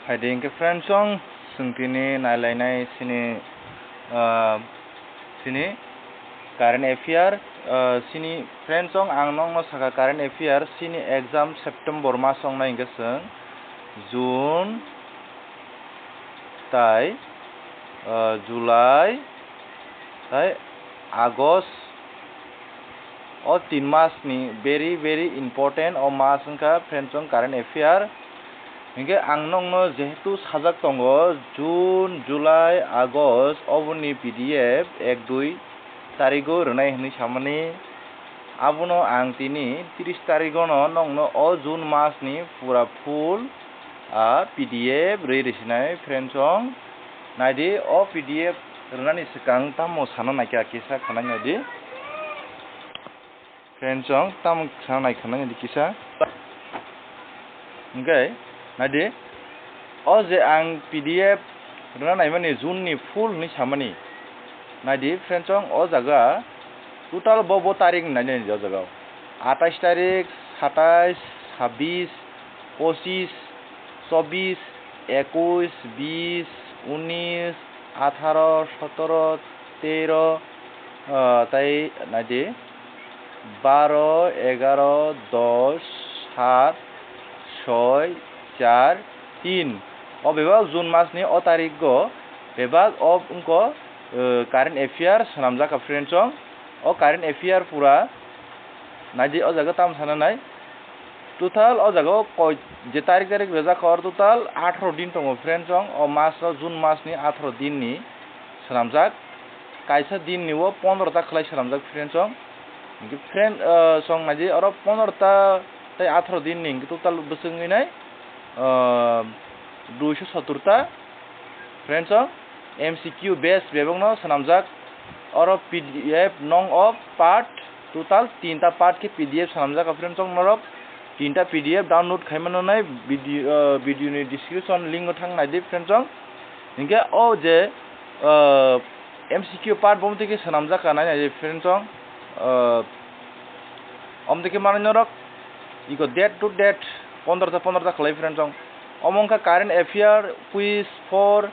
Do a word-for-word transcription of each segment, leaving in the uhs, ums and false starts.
Phaidi hwnkhe friends chong, chwng tini nailainai chini, ah, chini current affair, ah, chini friends chong, ang nokno sakha current affair, chini exam September mas wngnai hwnkhe chwng June tai, ah, July tai August. O tin mas ni very, very important o mas wngkha friends chong current affair. Hinkhe ang nokno jehetu sajak tongo June, July, August oboni P D F ek dui tarigo rwnai hinwi samani. Abono ang tini tris tarigono nokno o June mas ni pura full a P D F rwi rwsinai friends chong. Naidi o P D F rwnani swkang tamo sana naikha kisa khwnai naidi. Friends chong tamo sana nai khwnai naidi kisa. Hwnkhe naidi o je ang P D F rwna naimani June ni full hinwi samani. Naidi friends chong o jaga total bo bo tarik ni naidi o jaga. Atais tarik, satais, sabis, pochis, chobis, ekuis, bis, unis, atharo, sotoro, tero, ah, tai naidi baro, egaro, dos, sat, soi, char, tin. O bebak June mas ni o tarik go bebak o wngkho, eh, current affair swnamjak kha friends chong. O current affair pura naidi o jaga tamo sana nai. Total o jaga o koi je tarik tarik rwjak kha, oro total atharo din tongo friends chong. O mas o June mas ni atharo din ni swnamjak. Kaisa din ni o pondro ta khwlai swnamjak friends chong. Hinkhe friend, ah, chong naidi oro pondro ta tei atharo din ni hinkhe total bwswk wngwi nai, ah, duiso sottor ta. Friends chong, M C Q base bebakno swnamjak. Oro P D F nong o part, total tinta part khe P D F swnamjak kha friends chong norok. Tinta P D F download khaimano nai video, ah, video ni description link o thang naidi friends chong. Hinkhe o je, ah, M C Q part bo twi khe swnamjak kha nai naidi friends chong. Ah, Om twi khe manwi norok iko date to date pondro ta pondro ta khwlai friends chong. Omo wngkha current affair quiz for,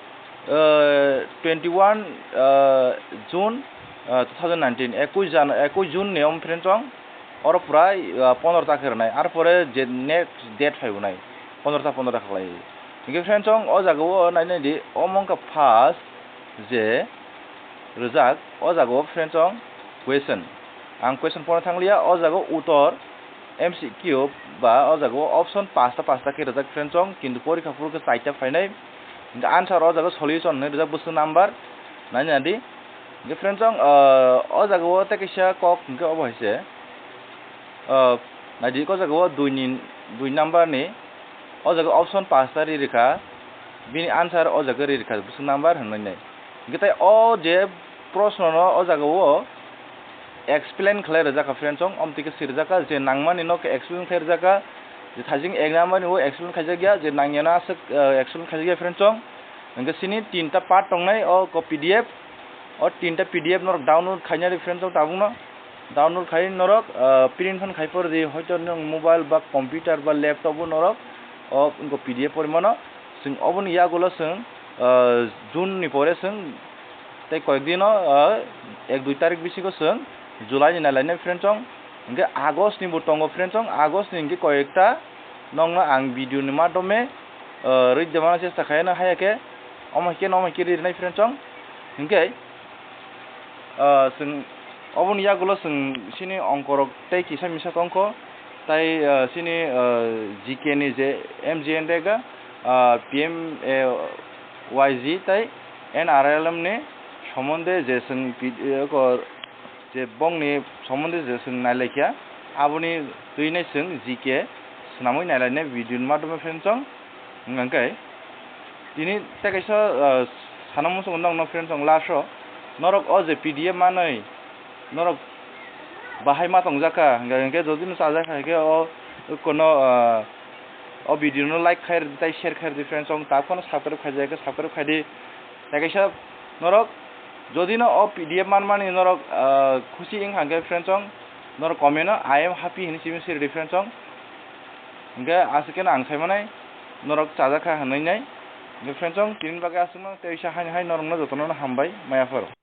eh, twenty one, eh, June, eh, two thousand nineteen, ekush Jan-, ekush June ni omo friends chong. Oro pura, eh, pondro ta khe rwnai. Ar pore je next date phai bo nai pondro ta pondro ta khwlai. Hinkhe friends chong o jaga o nai nai di, omo wngkha first je rwjak, o jaga o friends chong question. Ang question porna thang lia, o jaga o utor M C Q ba o jaga o option pasta pasta khe rwjak friends chong, kintu porikha phuru khe chaita phainai. Hinkhe answer o jaga solution hinwi rwjak bwswk number nai nai di. Hinkhe friends chong, ah, o jaga o tei kaisa kok hinkhe obo hai se, ah, nai di, o jaga o dui ni, dui number ni o jaga option pasta ri rikha, bini answer o jaga ri rikha bwswk number hinwi nai. Hinkhe tei o je proshno no o jaga o explain khlai rwjak kha friends chong, omo twi khe swi rwjak kha je nangmani no khe explain khlai rwjak kha, je thajing ek number ni o explain khaijak ya, je nangya no aswk, eh, explain khaijak ya friends chong. Hinkhe sini tinta part tongnai o ko P D F, o tinta P D F norok download khaina ri friends chong tabuk no. Download khai norok, ah, print phan khai por di, hoito nwng mobile ba computer ba laptop o norok o wngkha P D F pori mano. Chwng oboni yagulo chwng, ah, June ni pore chwng tei koyek dino, ah, ek dui tarik bisingo chwng July ni nai lainai friend chong. Hinkhe August ni bo tongo friend chong, August ni hinkhe koyekta nokno ang video ni madhyome, ah, rwi demano chesta khaino, haiya khe omo hai khe no omo hai khe ri rwnai friend chong. Hinkhe Ah, chwng oboni yagulo chwng chini ongkorok tei kisa misa tongkho, tai, ah, chini, ah, G K ni je M G N rega, ah, P M A Y G tai N R L M ni somonde je chwng pi-, eh, ko-, je bongni somonde je chwng nailaikha, aboni twinai chwng G K swnamwi nailainai video ni madhyome friend chong. Hwnkhe tini tei kaisa, ah, sana muchungo nokno friend chong last o norok o je P D F manwi norok bahai ma tongjakha, hwnkhe, hwnkhe jodi no chajakha, hwnkhe o kono, ah, o video no like khai rwdi tei share khai rwdi friend chong, tak phano subscribe khaijak khe subscribe khaidi. Tei kaisa norok jodi no o P D F manmani norok, ah, khusi wngkha hwnkhe friend chong, norok comment o I am happy hinwi simi sirdi friend chong. Hwnkhe aswk khe ang saimanai norok chajakha hinwi nai. Nukphansong, tini bagwi aswkno tei sa haino hai norokno jotono hambai, mayaphar.